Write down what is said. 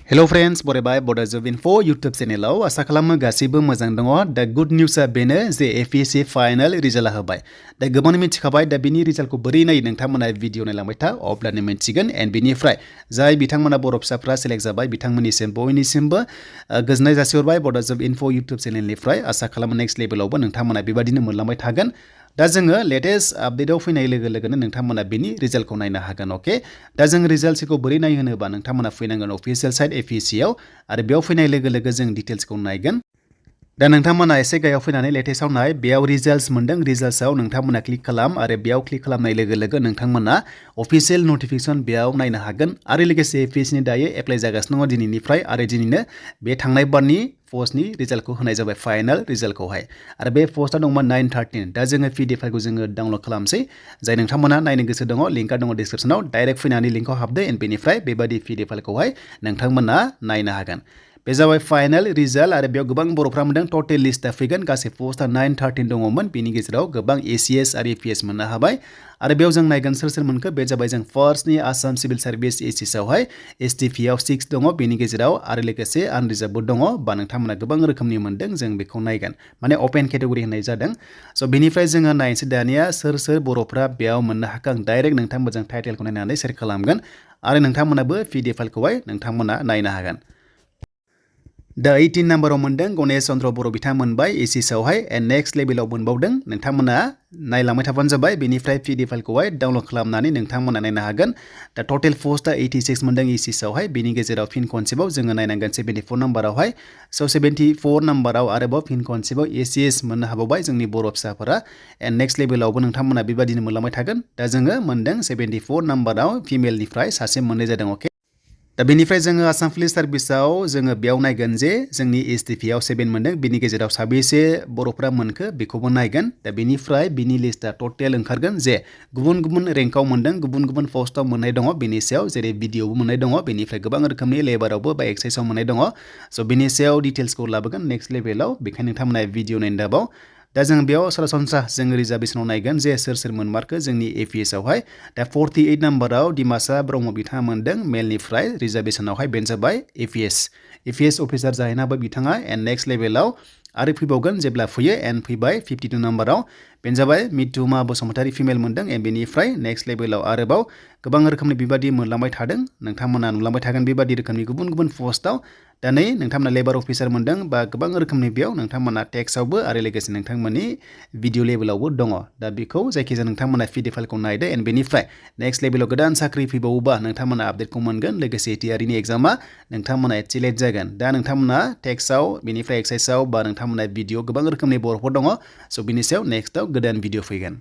Hello friends, बरायबाय Bodo Info YouTube चेनेलाव आसा खालामो गासैबो मोजां दङ। दा गुड निउसआ बेनो जे APSc फाइनाल रिजाल्टआ होबाय। दा गोबां मिथिखाबाय दा बिनि रिजाल्टखौ बोरै नायो नोंथांमोना भिडिअ नायलांबाय था अब्लानो मिथिगोन एन्ड बिनिफ्राय जाय बिथांमोना बर' फिसाफ्रा सेलेक्ट जाबाय बिथांमोननिसिम बयनिसिमबो गोजोननाय जासिहरबाय Bodo Info YouTube चेनेलनिफ्राय। आसा खालामो नेक्स्ट लेभेलावबो नोंथांमोना बेबादिनो मोनलांबाय थागोन। दा जोङो लेटेस्ट आपडेटआव फैनाय लोगो लोगोनो नोंथांमोना बिनि रिजाल्टखौ नायनो हागोन। ओके दा जों रिजाल्टखौ बोरै नायो होनोबा नोंथांमोना फैनांगोन अफिशियेल साइट APSc आव आरो बेयाव फैनाय लोगो लोगो जों डिटेल्सखौ नायगोन। दा नोंथांमोना एसे गायाव फैनानै लेटेस्टआव नाय बेयाव रिजाल्ट्स मोनदों रिजाल्ट्सआव नोंथांमोना क्लिक खालाम आरो बेयाव क्लिक खालामनाय लोगो लोगो नोंथांमोना अफिशियेल नटिफिकेशन बेयाव नायनो हागोन आरो लोगोसे APScनि दायो एप्लाइ जागासिनो दङ दिनैनिफ्राय आरो दिनैनो बे थांनाय बारनि पस्टनि रिजाल्टखौ होनाय जाबाय फाइनाल रिजाल्टखौहाय आरो बे पस्टआ दंमोन 9/13 दा जोङो PDF फाइलखौ जोङो डाउनलड खालामसै जाय नोंथांमोना नायनो गोसो दङ लिंकआ दङ डिसक्रिप्शनाव डाइरेक्ट फैनानै लिंकआव हाबदो एन्ड बेनिफ्राय बेबादि PDF फाइलखौहाय नोंथांमोना नायनो हागोन। बे जाबाय फाइनाल रिजाल्ट आरो बेयाव गोबां बर'फ्रा मोनदों टटेल लिस्टआ फैगोन गासै पस्टआ 9/13 दङमोन बेनि गेजेराव गोबां ACS आरो APS मोननो हाबाय आरो बेयाव जों नायगोन सोर सोर मोनखो बे जाबाय जों फार्स्टनि आसाम सिभिल सार्भिस ACS आवहाय STP आव 6 दङ बेनि गेजेराव आरो लोगोसे आनरिजार्भबो दङ बा नोंथांमोना गोबां रोखोमनि मोनदों जों बेखौ नायगोन माने अपेन केटेगरि होननाय जादों। स' बेनिफ्राय जोङो नायनोसै दानिया सोर सोर बर'फ्रा बेयाव मोननो हाखो आं डाइरेक्ट नोंथांमोनजों टाइटेलखौ नायनानै शेयार खालामगोन आरो नोंथांमोनाबो PDF फाइलखौहाय नोंथांमोना नायनो हागोन। दा 18 नाम्बाराव मोनदों गणेश चन्द्र बर' बिथां मोनबाय ACS आवहाय एन्ड नेक्स्ट लेभेलाव मोनबावदों नोंथांमोना नायलांबाय थाबानो जाबाय बेनिफ्राय PDF फाइलखौहाय डाउनलड खालामनानै नोंथांमोना नायनो हागोन। दा टटेल पस्टआ 86 मोनदों ACS आवहाय बेनि गेजेराव फिन कनसेप्टआव जोङो नायनांगोन 74 नाम्बारावहाय स' 74 नाम्बाराव आरोबाव फिन कनसेप्टआव ACS मोननो हाबावबाय जोंनि बर' फिसाफोरा एन्ड नेक्स्ट लेभेलावबो नोंथांमोना बेबादिनो मोनलांबाय थागोन। दा जोङो मोनदों 74 नाम्बाराव फिमेलनिफ्राय सासे मोननाय जादों। अके दा बेनिफ्राय जोङो आसाम पुलिस सार्भिसआव जोङो बेयाव नायगोन जे जोंनि STP आव 7 मोनदों बिनि गेजेराव साबेसे बर'फ्रा मोनखो बेखौबो नायगोन। दा बेनिफ्राय बिनि लिस्टआ टटेल ओंखारगोन जे गुबुन गुबुन रेंकआव मोनदों गुबुन गुबुन पस्टआव मोननाय दङ बेनि सायाव जेरै BDआवबो मोननाय दङ बेनिफ्राय गोबां रोखोमनि लेबारावबो बा एक्साइसआव मोननाय दङ। स' बेनि सायाव डिटेल्सखौ लाबोगोन नेक्स्ट लेभेलाव बेखायनो नोंथांमोना भिडिअ नायनो दाबाव। दा जों बेयाव सरासनस्रा जों रिजार्भेसनाव नायगोन जे सोर सोर मोनमारखो जोंनि APS आवहाय दा 48 नाम्बाराव डिमासा ब्रह्म बिथाङा मोनदों मेलनिफ्राय रिजार्भेसनावहाय बेनो जाबाय APS अफिसार जाहैनो हाबाय बिथाङा एन्ड नेक्स्ट लेभेलाव आरो फैबावगोन जेब्ला फैयो एन्ड फैबाय 52 नाम्बाराव बेनो जाबाय मिथुमा बसुमतारी फिमेल मोनदों एन्ड बेनिफ्राय नेक्स्ट लेभेलाव आरोबाव गोबां रोखोमनि बेबादि मोनलांबाय थादों नोंथांमोना नुलांबाय थागोन बेबादि रोखोमनि गुबुन गुबुन पस्टआव। दा नै नोंथांमोना लेबार अफिसार मोनदों बा गोबां रोखोमनि बेयाव नोंथांमोना टेक्सआवबो आरो लोगोसे नोंथांमोननि भिडिअ लेभेलावबो दङ। दा बेखौ जायखिजाया नोंथांमोना PDF फाइलखौ नायदो एन्ड बेनिफ्राय नेक्स्ट लेभेलाव गोदान साख्रि फैबावोबा नोंथांमोना आपडेटखौ मोनगोन लोगोसे ATRनि एग्जामा नोंथांमोना सिलेक्ट जागोन। दा नोंथांमोना टेक्सआव बेनिफ्राय एक्साइसआव बा नोंथांमोना भिडिअ गोबां रोखोमनि बर'फोर दङ स' बिनि सायाव नेक्स्टआव गोदान भिडिअ फैगोन।